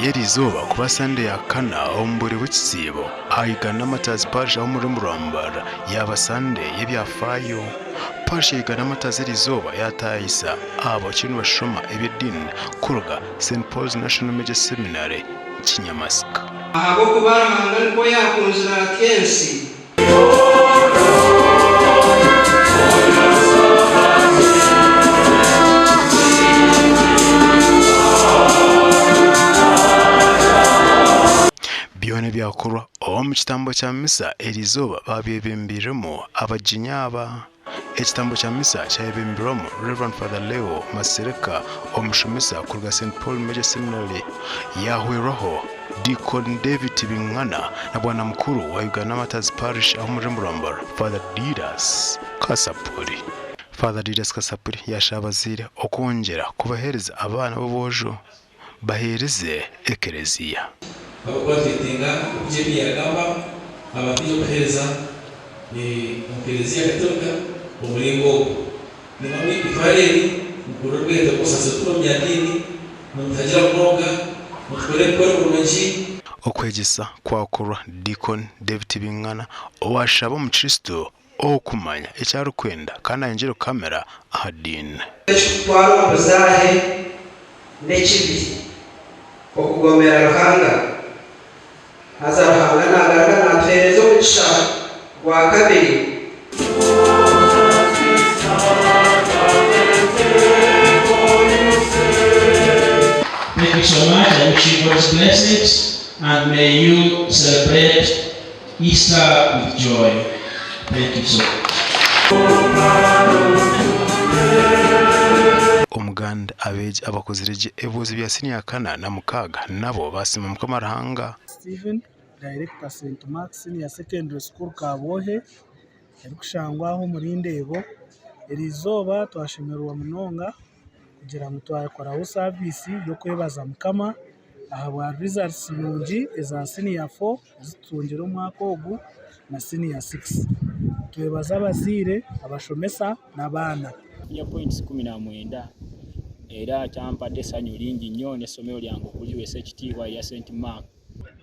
y'eriizooba kuba Sande ya kana omu bwire bw'ekisiibo aha Uganda Martyrs Parish aho omuri Rwambara yaaba Sande y'ebyafaayo. Parish ya Uganda Martyrs eriizooba yaataahisa abo abakiriyo nibashoma eby'ediini kuruga Saint Paul's National Major Seminary Kinyamasika. Ahabw'okuba Ruhanga nikwo yaakunzire ati ensi. Byona ebyakorwa omu kitambo kya misa eriizooba baabyebembeiremu abagyenyi aba. Ekitambo kya misa kyayebemberwamu Rev. Father Leo Masereka omushomesa kuruga Saint Paul Major Seminary yahwerwaho Deacon David Tibingana na Bwana Mukuru wa Uganda Martyrs Parish aho omuri Rwambara Father Didas Kasapuri. Father Didas Kasapuri yashaba abazaire okwongyera kubahereza abaana b'obwojo baheereze Ekereziya. Ahabw'okuba nitwetenga oku JB yaagamba, abantu baija kuheereza omu Kereziya Katolika omu muringo ogu. Nimwo mitwaro eri, mukure orwete rw'obusaserdooti omu by'adiini, nimutagira munonga, mutukore ebikoro birungi. Okwegyesa kwakorwa Deacon David Tibingana owaashaba omukristo okumanya eki arikwenda kandi ayongyere kuhamira aha diini. Ekikutwara omu buzaahe n'ekibi, okugomera Ruhanga. Haza Ruhanga naagaruka naatuheereza omugisha gwa kabiri. Thank you so much. I wish you God's blessings and may you celebrate Easter with joy. Thank you so much. Omuganda abeegi abakozire gye ebibuuzo bya siniya kana na mukaaga nabo baasiima Mukama Ruhanga. Stephen, Director St Mark Senior Secondary School Kabwohe erikushangwa aha omuri Ndeebo. Erizooba twashemererwa munonga kugira ngu twakoraho saviisi y'okwebaza Mukama ahabwa rizaatsi nungi eza siniya fo ezi tutungire omwaka ogu na siniya sikisi. Nitwebaza abazaire, abashomesa n'abaana. Nfunye points 19 era kyampadde essanyu lingi nnyo n'essomero lyange okuliweesa ekitiibwa erya St Mark.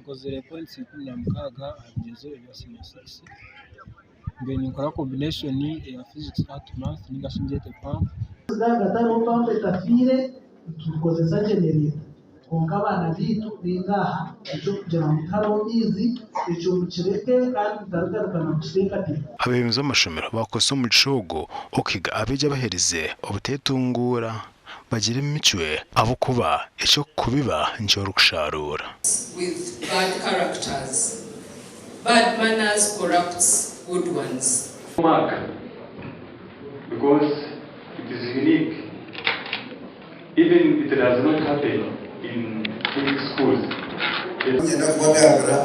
Nkozire points 16 aha bigyezo ebya siniya sikisi. Mbaire ninkora combination eya physics, art, math ninga shi ngyete pamp. Gaba gatariho pampa etafiire nitukozesa genereeta kwonka abaana baitu ninga aha eky'okugira ngu tihariho maizi ekyo mukireke kandi mutarigaruka na kukiteekateeka. Abeebembezi b'amashomero baakozesa omugisha ogu okuhiga abeegi abaherize obuteetunguura bagire emicwe ahabw'okuba eky'okubiba nikyo orikusharuura. With bad characters. Bad manners corrupts good ones. Mark because it is unique even it does not happen in big schools. Niinyenda kubagambira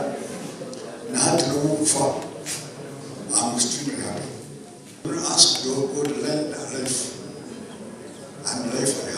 na hati n'obu nkufa am extremely happy. Don't ask God life and life.